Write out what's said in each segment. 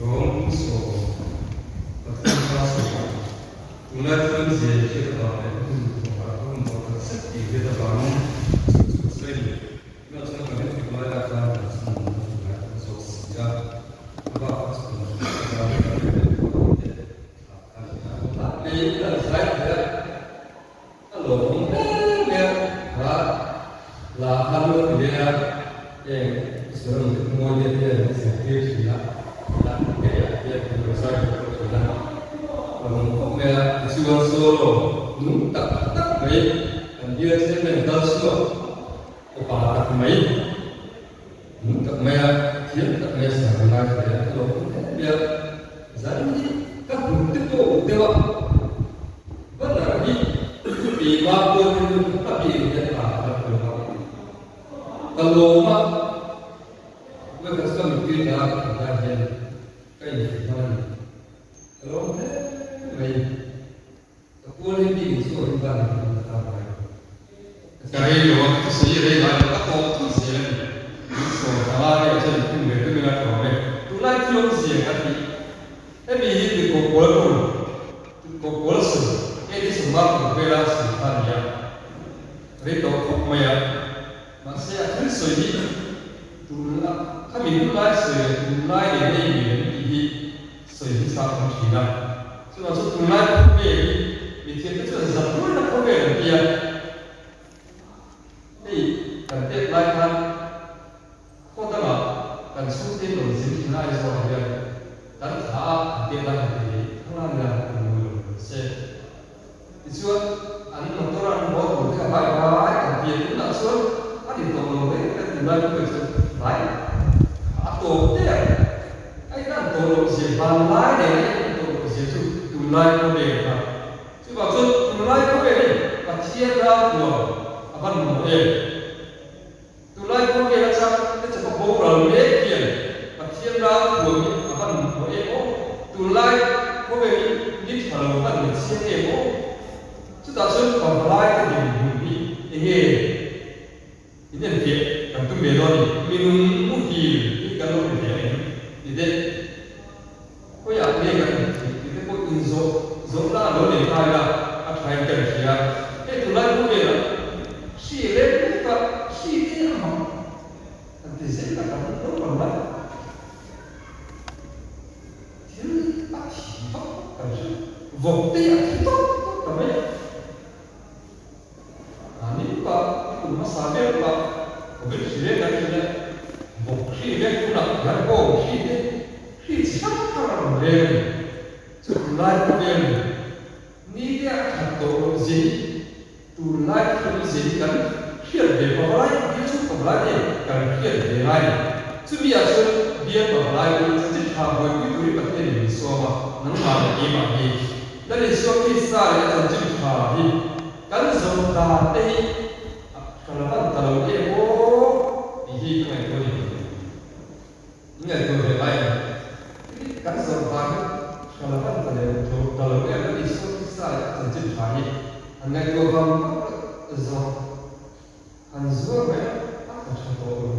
Rawng 10, pathum kha sawi a. Tunlai chuan zia i hriat avang leh hun thawhah hun tawh tak zet tih hriat avangin chu chu ka sawi ni. Tunah chuan kan intik lai ah khan kan chhung awm na tunlai kan zawk si a, a bak kha chu kan hriat avangin kan hriat avangin te thla kha ni a. Lei kan zai thei a, A lawmawm hle mai a, kha la kha lu a ti leh a, heng Israel mite mawi te hian an zirtir thin a, la ngeiah hian an rawn zai ve tawh thin a, a lawm khawp mai a, tichuan solo nung tak tak mai kan bial chairman kal chhuak upa tak mai nung tak mai a, thiam tak mai a sa ka ngai hle a, a lawmawm hle mai a, zan hi ka hmu te pawh u deuh a. Banner hi keimah pawhin a bik hian a la pawimawh. Ka lawm a, Weka chu ka mittui tla ka hmuh lai hian ka inhrilh hman a ni. Ka lawm hle mai. Ka pual hi bik in chu a rin dan in ka ta ngai lo. Ka rei lo a, ka thusawi rei ngai lo, ka tawp thut zel a ni. Min sawi ta a, hei chuan in khum ve tum ila tawm e. Tunlai thil awmzia ka tih hemi hi tukawh pawl tum, tukawh pawl sawi, hei hi sawmhma kum vela sawi kha a ni a, rei tawh khawp mai a. Mahse a thil sawi hi tun a khami hun lai sawi leh tunlai nen a inmil em tih hi sawi hi chak awm thin a. Chuvang chu tunlai khawvel hi mithiamte chuan zak ruaina khawvel an ti a. Hei kan pek lai khan khaw dangah kan chhungte in rawn zin thin a Aizawl ah hian kan thla a kan pek lai han ti leh thang la ila kan nui lo mai se. Tichuan an motor an haw tur te kha vai vai kan ti a, tunah chuan a ni tawh lo reng reng tunlai khawvel chuan vai a tawp der a in an tawh loh zia vanlai nen a in an tawh loh zia chu tunlai khawvel kha. Chuvang chuan tunlai khawvel hi Pathian ralthuam a van mamawh em? Tunlai khawvel a chak te chawpa boral mek hian Pathian ralthuam hi a van mamawh em aw? Tunlai khawvel hi ni tha lo hman ni chiang em aw? Chutah chuan pavalai te dinhmun hi enge in enfiah kan tum ve dawn ni? Minung muhil hi kan lo ni ve ang em? Ti deuh. Khawiah nge kan hmuh theih tih te pawh inzawh zawhna a lo nei ta ila a thain kan hria. Hei tunlai khawvelah hri reng mek a, hri te a mak kan ti zel a kan naupang lai. Thil a thi vak vak kan hre, vawk te a thi tawp tawp ta mai a. Mahni luka i kum hmasa ber luka Covid hri reng kan hrilh a, vawk hri vek hunah hian bawng hri te hri chi hrang hrang a rawn reng a ni. Chu tunlai khawvel ni te a that tawh loh zia hi tunlai thil zia hi kan hriat ve pavalai bial chhung pavalai te kan hriat ve ngai a ni. Chumi ah chuan bial pavalai te chanchin tha buaipui turin Pathian in min sawm a, nangmah leh keimah hi Lal Isua Krista leh a chanchin tha hi kan zawh dan te hi a ka la van ta lo em aw tih hi ka ngaihtuah a ni. In ngaihtuah ve lai em? Hi kan zawh dan hi ka la van ta leh ta lo em Lal Isua Krista leh a chanchin tha hi han ngaihtuah vang vak zawh han zuar mai a a tha tha tawh lo.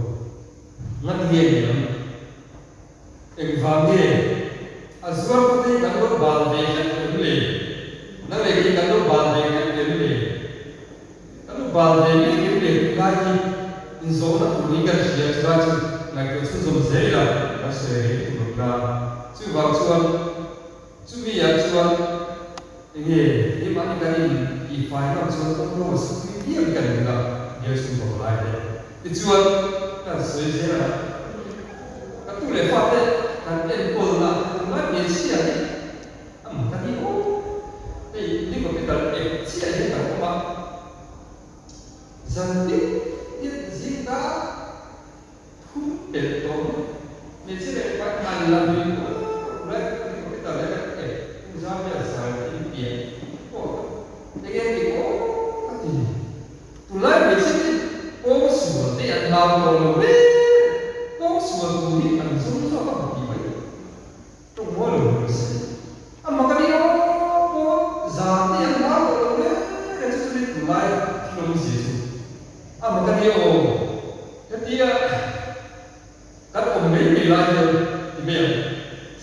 Ngat nge ni ang? Engvang nge a zuar pawh hi kan lo ban ve hlek em le? Nang leh kei kan lo ban ve hlek em le? Kan lo ban ve mek em le tih lai hi inzawhna tur niin kan hria, chulai chu ngaihtuah chhunzawm zel ila kan sawi reng tur ang la. Chuvang chuan chumi ah chuan enge keimahni kan in tihfai ngam chuan kawng ro a sukpui viau in kan ring a, bial chhung bawk lai te. Tichuan, kan sawi zel a, ka tu leh fate kan enkawlna tunlai hmeichhia hi a mak a ni aw. Hei ni computer ep chiah hian kan awm a, zan tin hian zing ta thum pelh tawh mai. Hmeichhia leh mipa hi an la nui uar uar a, ni computer leh kan ep hung zau vel zai in pian pawh enge ni aw ka ti. Tunlai hmeichhia te kawng sual te an hlau tawh lo hle. Kawng sual tur hi an zawng zawk a hmu tih mai tawng mawi lo hle se. A mak a ni aw pawh zan te an hlau tawh lo hle reng chu chumi tunlai thil awmzia chu a mak a ni aw. Hetia kan awm mai mai lai hian ti mai ang.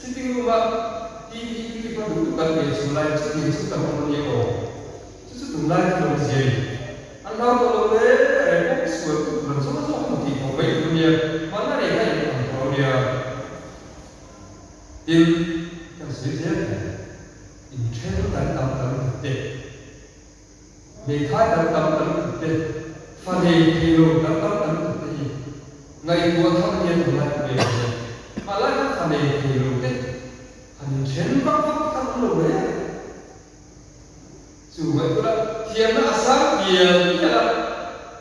Sitting room a TV clip a duh duh kan ve chhun lai chutiang chu kan awm a ni aw. Chu chu tunlai thil awmzia a ni. An hlau tawh lo hle reng pawh sual tu tur an zawng zawng ang tih pawh mai tur a nia, mahna reng a in ang tawh a nia. Tin, kan sawi zel thei ang. Inthen kan tam ta lutuk te, hmeithai kan tam ta lutuk te, fa nei thei lo kan tam ta lutuk te hi ngaihtuah tham a nia tunlai khawvel ah hian. Mahla khan fa nei thei lo te han inthen vak vak te khan awm lo reng. Chu ngaihtuah thiamna a sang tial tial a,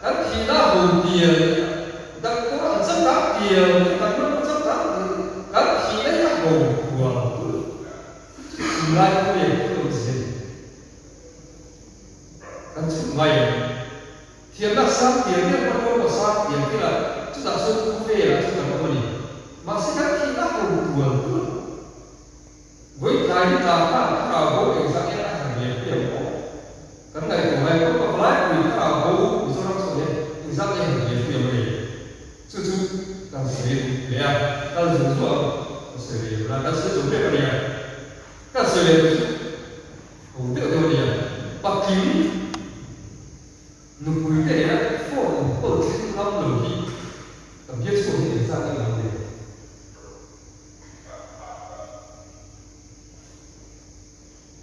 kan thihna a ho tial tial a, doctor an changkang tial tial a, kan ram a changkang tial tial a, kan thihna hi a ho thual thual. Chu chu tunlai khawvel thil awmzia a ni. Kan chhut ngai em? Thiamna a sang tial tial a, hmanrua pawh a sang tial tial a. Chutah chuan khawvelah chuan kan awm a ni. Mahse kan thihna ho tual tual. Vawi tlai ni tla khan thlarau bo engzah nge a han lian pui ang pawh kan ngaihtuah ngai pawh ka palaipui thlarau bo Mizoram chhuah hian engzah nge han lian pui ang le? Chu chu kan sawi leh a, kal zung zuah ang ka sawi ve lo na, kan sawi zo hrep a nia. Kan sawi leh chu ho deuh deuh a nia. Patling nupui te nena phone in call thleng ngam lo hi ka biak chhuak hi engzah nge ang le?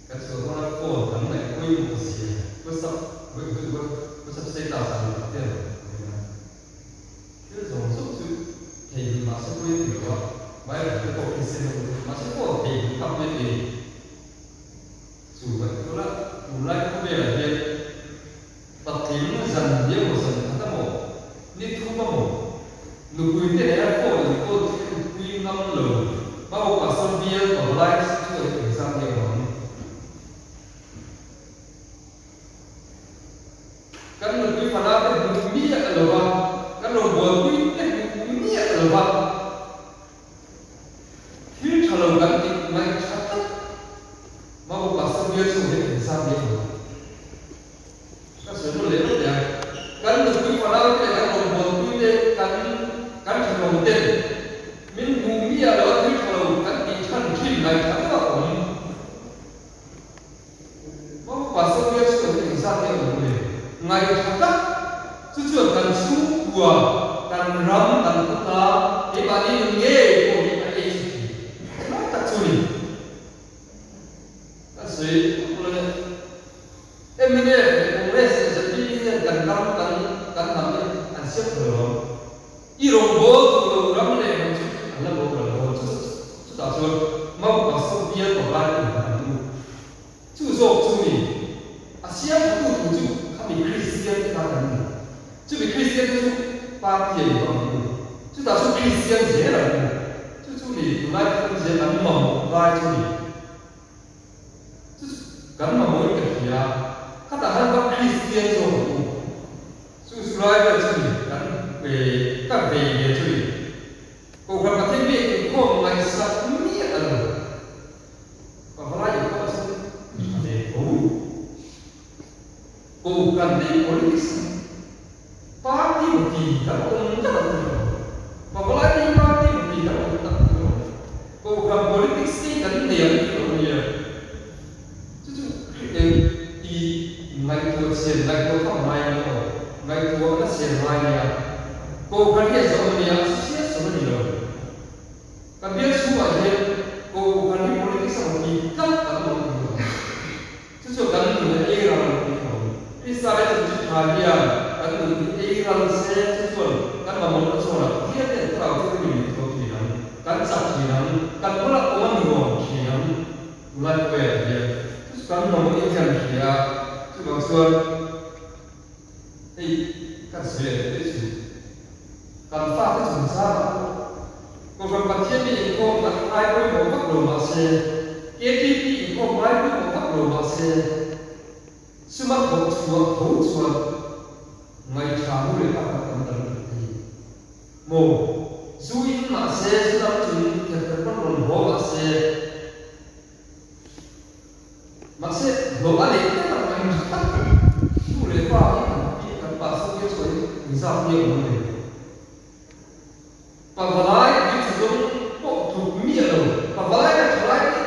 Kan chhuah dawn a phone kan ngaih pawimawh zia WhatsApp WhatsApp status ah nih te ang a nia. Thil zawng zawng chu theihnghilh mahse pawi a ti lo a, Bible te pawh Kristian ho chu mahse phone theihnghilh kha pawi a ti a ni. Chu ngaihtuah la, tunlai khawvelah hian Patling zan hi emaw zan khat emaw, ni thum emaw, nupui te nena phone in call thlen pui ngam lo, mau pastor bial pavalai chu a engzat nge awm ang? Kan nupui fana te hmu miah lo va, kan rawngbawlpui te hmu miah lo va, thil tha lo kan tih ngaih tha tlat, mau pastor bial chu a engzat nge awm ang? Ka sawi nawn leh lawk teh a, kan nupui fanau te leh kan rawngbawlpui te, kan kan thenawm ten min hmuh miah lo a thil tha lo kan tih chhan thin ngaihthla deuh a awm. Mama Pastor bial chhuah hi engzat nge awm le? Ngaihthla tak chu chuan kan chhungkua, kan ram, kan khawtlang, keimahni nun ngei pawh hi a ei chhe thin. Chulai tak chu a ni. Kan sawi phawt lo le. Mnf leh Congress leh zpm hian kan ram kan kan hnam hi an siam thei lo ang. I rawngbâwl duh lo ram leh hnam chu an la boral dawn. Chu chutah chuan Maupa Sawbial pavalai in an u. Chu zawk chu mi a siam thatu thu chu khami Kristian te kha kan ni. Chumi Kristian te chu party a inbak an u. Chutah chu Kristian zel an u. Chu chu mi tunlai thil zel an mamawh lai chu ni. Chu chu kan mamawhin ka hria, khatah khan va Kristian zawk ang u. Chu chu lai vel chu ni kan ve ka vei ve chu ni. Kohhran Pathian biak inkhawm ngaihsak miah a lo. Pavalai inkhawm a chu tha ve tho. Kohhran te politics party maw ti kan awm tak ang chu. Pavalai te hi party maw ti kan awm tak ang chu. Kohhran politics te hi kan nei ang tih lo nia. Chu chu i ngaihtuah chian ngaihtuah tham ngai nia aw. Ngaihtuahna chian ngai nia. Kohhran hi a zawm a nia, association a ni lo. Kan bial chhungah hian kohhran hi politics a maw ti tlat kan awm ang tih lo. Chu chu kan nun a ei ral tih a awm. Krista leh chanchin tha hian kan nun hi ei ral se chu chuan kan mamawhna chhuanah Pathian nen thlarau thil hi min thaw thin ang, kan chak thin ang, kan bulah awm a nuam thin ang. Tunlai khawvelah hian chu chu kan mamawhin hian hria a, chuvang chuan hei kan sawi leh teh chu kan fate chungchangah pawh Kohhran Pathian hi inkhawm ngai pawimawh vak lo mah se, KTP inkhawm ngai pawimawh vak lo mah se, suma thawh chhuah tho chuan ngaihṭha nu leh pa tak kan dang duh thei maw? Zu in mah se, zu dang chung kher kher pawn rawn haw mah se, mahse hlawh a neih tak ang ngaihṭha tak nu leh pa hi kan pi kan pastor te chuan inzak nge awm le? Pavalai thil chhe zawng pawh tluk miah lo, pavalai leh thalai te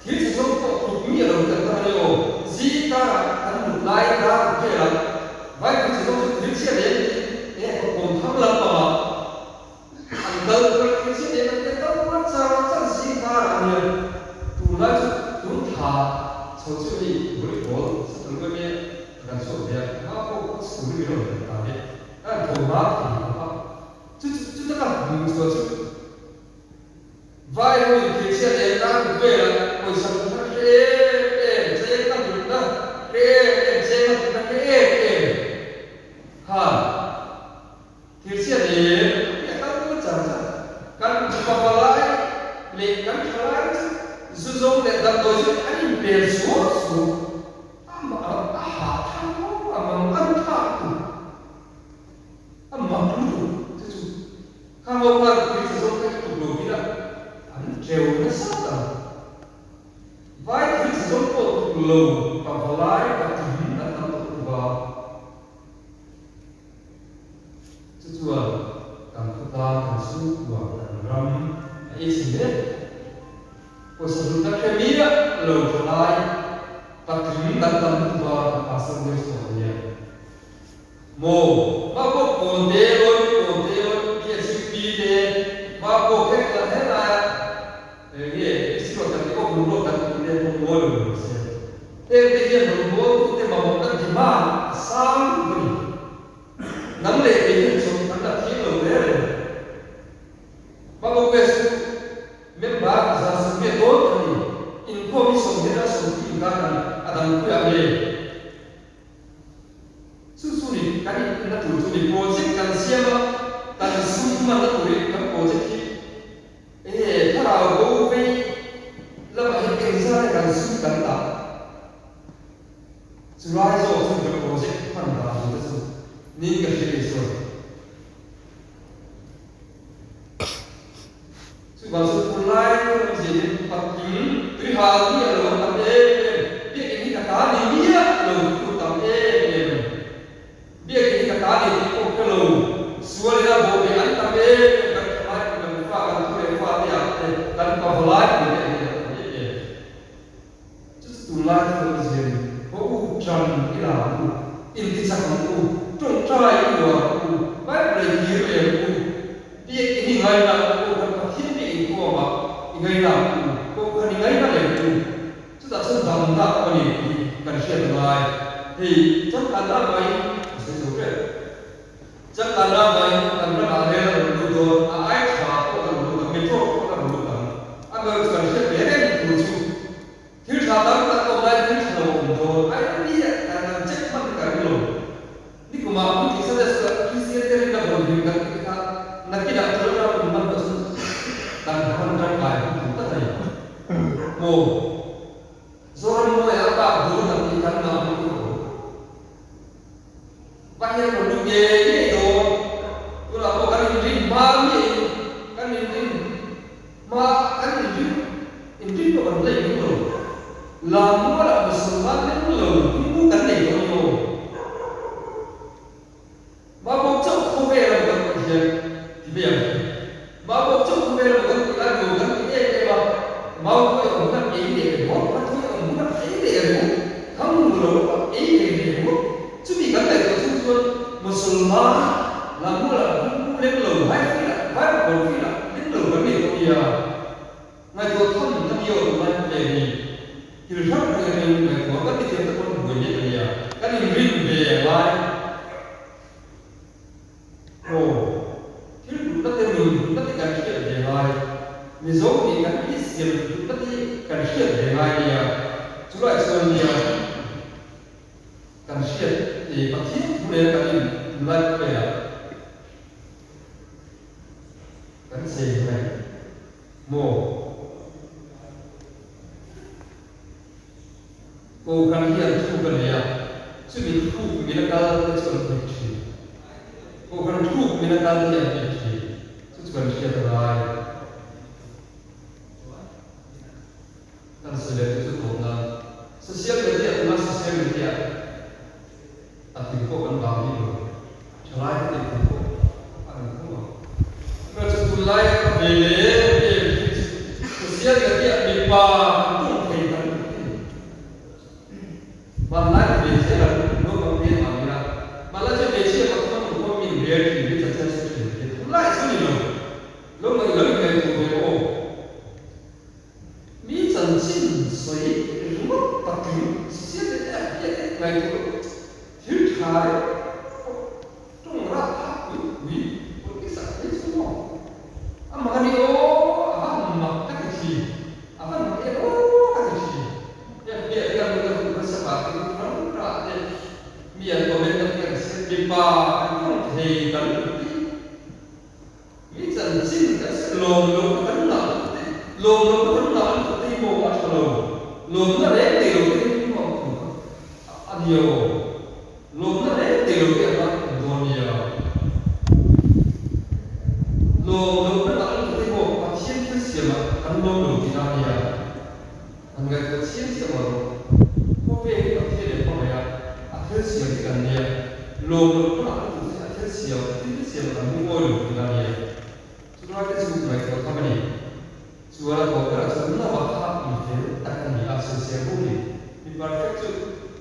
thil chhe zawng pawh tluk miah lo kan tam a ni aw. Zing karah kan mut lai dar velah vai thil chhe zawng chu thil chhiat em tiin enge kawm tham lampangah an kal tur a, thil chhiat em an ti a, kal rual char char zing karah a nia. Tunlai chu tun thla chho chu hei volleyball satul em em a kan chhuak ve a, hma pawh khaw chhung hi min rawn kan ta ve. Kan tho hma thei khawp a, chu chu taka hmuh chhuah chu vai ho in thilchhiat leh tan kut velah pawisa hmuhna hre em em, cheng a hlutna hre em em, cheng a hlutna hre em em khan. thalai patling an tam tawh lutuk a. Chu chuan kan khawtlang, kan chhungkua, kan ram a ei chhe hle. Pawisa hlutna hre miah lo thalai patling kan tam lutuk a, kan pastor deuh chhuah nia. Maw, mah pawh pawn te lawi pawn te lawi PSUP te mah pawh khek la helai a eng nge PC ruat kan tih pawh hmun ruat kan tih te pawh mawi lo ni se. Heng te hian rawn bawl tu te mamawh na demand a sang lutuk a ni. Nang leh kei hian chawp kan la thiam lo hle reng. Mah pawh PSU member 180 dawn kan ni. Inkhawm hi 20 a 30 inkar kan a dang khuiah nge? Chu chu ni kan inenna tur chu ni project kan siam a, kan sum hmanna turin kan project hi enge thlarau bo vei lamah hian engzat nge kan sum kan dah? Chu lai zawk chu kan project hman dan tur te chu niin ka hria kei chuan. Chuvang chu tunlai awmzia hi patling tui hal hi a lo an tam em em, biakinn hi ka ta ni miah lo tur tam em em a ni. Biakinn hi ka ta ni tih pawh hre lo, sual ina bawhbeh an tam em em, kan thalai pui kan fa kan thu leh fa te ah te kan pavalai pui te ah hian an tam em em. Chu chu tunlai chu awmzia ni, haw u, ṭan i la ang u, intichak ang u, ṭawngṭai i uar ang u, Bible i hlir leh ang u, biakinn i ngaina ang u, kan Pathian biak inkhawmah i ngaina ang u, kohhran i ngaina leh ang u. Chutah chuan damna a awm a ni tih hi kan hriat a ngai. Hei, changkanna mai a sawi zo ber. Changkanna mai kan ramah rel a rawn lut dawn, a ai tha pawh a rawn lut ang, metro pawh a rawn lut ang. A ber chu kan hriat ve reng tur chu thil tha tam tak awm lai thil tha lo a awm dawn. Ai nia kan kan check hman ka ring lo. Nikumah Putin Sunday School ah Kristian te rinna vawn hlim kan tih kha nakinah tul atanga kum hman pawh chu kan hman tangkai hun tur tak a ni. Maw? Zoram mawi a kap dur kan tih kan ngah mai tur a awm. Va hian rawn lut ngei ngei dawn. Tunah pawh kan inrin hma miahin kan inrin hma kan inrin inrin pawh kan lei hmang lo. Lammualah Musalman lem lo hming kan nei dawn ni aw. Mahbawk chauh khawvel a kan tih hian ti mai ang. Mahbawk chauh khawvel a kan tih lai nuam kan ti em em a, mau thui awm hunah ei leh ringawt, a thui awm hunah ei leh ringawt, thang hmu lo ah ei ve leh ringawt. Chumi kan ngaihtuah chung chuan Musalman lammualah hmung lem lo, vai filah, vai pawl filah lem lo kan nei tawh nia. Ngaihtuah tham na mi aw tunlai khawvel hi thil hrang hrang atangin ngaihtuah kan mithiam te pawn buai mek a nia, kan inrin ve a ngai. Aw, thil duhna te nun duhna te kan hriat ve ngai, Mizo nih kan insiam duhna te hi kan hriat ve ngai nia, chulai chuan nia kan hriat Pathian thu nen kan in tunlai khawvelah kan chei mai. Maw? Kohhran hian thuk a nei a, chumi thuk mila kal te chu an nghet thin. Kohhran thuk mila kal te hi an nghet thin, chu chu kan hriat a ngai. Kan sawi leh chu chu tawp nan social media tuna social media a tling pawh kan vang bik lo, thalai te tih tling pawh a ni khawp ang. Amaherawhchu chu tunlai ka ve leh em hi chu social media mipa kan tum thei kan ti hi. Hmanlai chu hmeichhia kan naupang te vang ila, hmanlai chu hmeichhia pathum an awm pawh min rel thin hi chanchin a sawi thin a, tunlai chu ni lo, lo ngaih lo ingaihtuah ve aw. Mi chanchin sawi ringawt patling social media hian ngaihtuah thil tha reng pawh tawng rah phak pui pui politics ah phei chu maw a mak a ni aw a va han mak ka ti thin a van mak em aw ka ti thin heng hmel te kan kan hmuh nasa pah te ram rah te mi an comment na te kan hriat mipa kan tawng thei kan ti. Mi chanchin kan sawi lawm lo ka kan ngah lutuk te, lawm lo ka kan ngah lutuk te hi maw a tha lo, lawmna reng nei lo te hi nuam thung kha a nia aw, lawmna reng nei lo te an la awm dawn nia. Lawm lo ka ngah lutuk te hi maw Pathian thil siamah kan lawm lo tihna a nia. Han ngaihtuah chiang chiang rawh, khawvel hi Pathian em? kan nia, lawm loh hmunah kan tum chu a thil siam, thil siam kan lungawi lo tih a nia. Chulai te chu ngaihtuah tham a ni. Chuan a tawp berah chuan Nova kha mi fel tak a ni a, sawisel bo ni. Mi perfect chu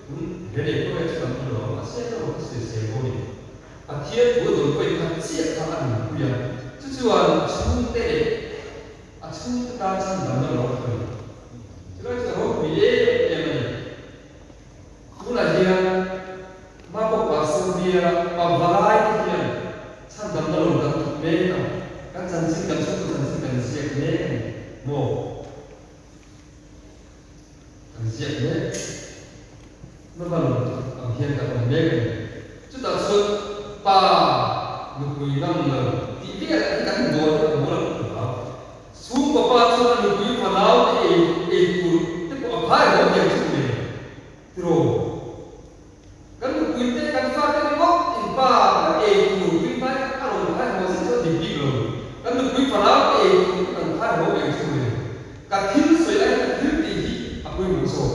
tun he lei khawvel chu kan awm lo a, mahse Nova kha sawisel bo ni. Pathian thu a dawn pawhin kha chiah kha a nunpui a, chu chuan a chhungte leh a chhungte tan chhandamna lo a hruai. Chulai chu a ropui em em a ni. Tunah hian Mapawk Pastor biala pavalai te hian chhandamna lo kan thawk mek a, kan chanchin kan chhungkaw chanchin kan ziak mek a ni maw? Kan ziak mek nova lo ang hian kan awm mek a ni. Chutah chuan pa nupui ngam lo tih vel hi kan dawn a mawl ang ka hlau. Chhungkaw pa chuan a nupui fanau te ei ei tur te pawh a phai haw hian chu nen tiraw. Kan nupui te kan fate ringawt in pa kan ei tur tui hmai a rawn phai haw zet chu a dik bik lo. Kan nupui fanau te ei tur te kan phai haw eng chu nen. Ka thil sawi aiin ka thil tih hi a pawimawh zawk.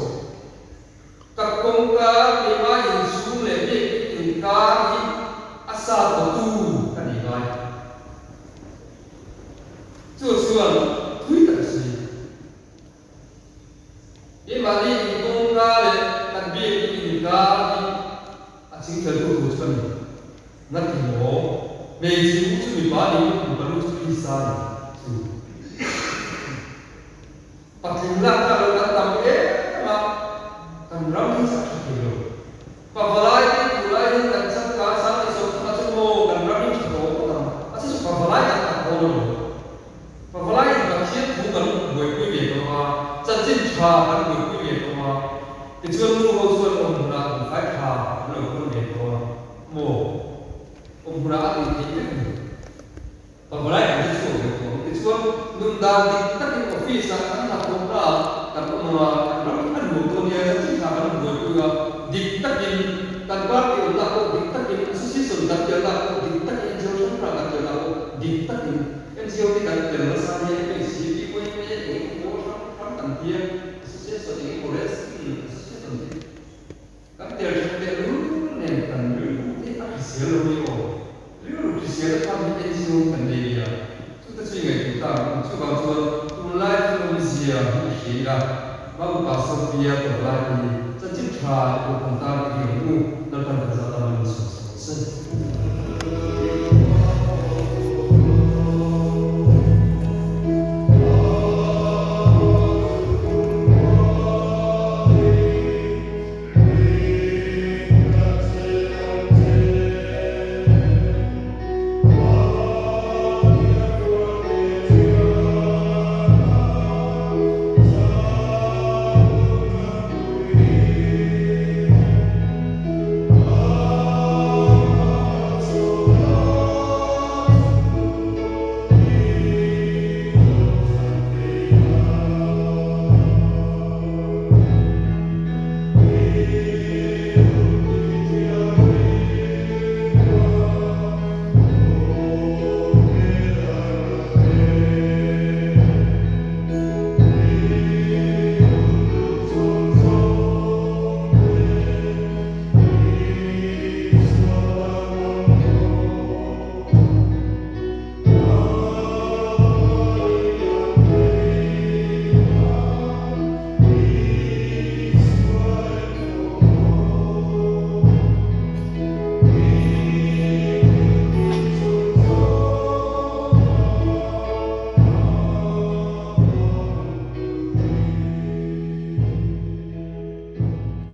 Ka kawngka keimah inchhung leh biak inkar hi a sa tawtu ka ni ngai. Chu chuan thui tak a si. Keimahni inkawngka leh kan biak inkar hi a chingfeltu tur chu ka ni. Ngati maw? Hmeichhe u chu mipa niin mipa lu chu Krista a ni chu. Patling lak kha lo kan tam em a, kan ram hi chak tha thei lo. Pavalai te tunlai hian kan changkang sang leh zawk thung a chu maw kan ram hi tha tawh ngawt ang. A chu chu pavalai kan tak dawn a lo. Pavalai in Pathian thu kan buaipui ve tawh a, chanchin tha kan buaipui ve tawh a, tichuan nu ho chuan awm hmunah kan fai tha an lo hmang ve tawh a maw? Awm hmunah a tih theih vek a ni. Pavalai kan hre chhuak ve tawh ang. Tichuan, nun dan dik takin office-ah kan hnathawkna ah kan awm ang a, kan ram a nuam dawn nia, chanchin tha kan buaipui a, dik takin kan party awmna pawh dik takin, association kan telna pawh dik takin, NGO hrang hrang kan telna pawh dik takin, NGO te kan tel nasa nia, MHCP, YMA, eng emaw pawl hrang hrang kan tia, association eng emaw rescue association te Kan tel that teh lul nen kan rilru te a hrisel lo ni aw. Rilru hrisel a tham hi NGO kan nei nia. Chute chu i ngaihtuah ta ang u. Chuvang chuan tunlai thil awmzia hi i hria ila, Mau Pastor Pia tawh lai te hi chanchin tha leh kohhran tan i ring ang u.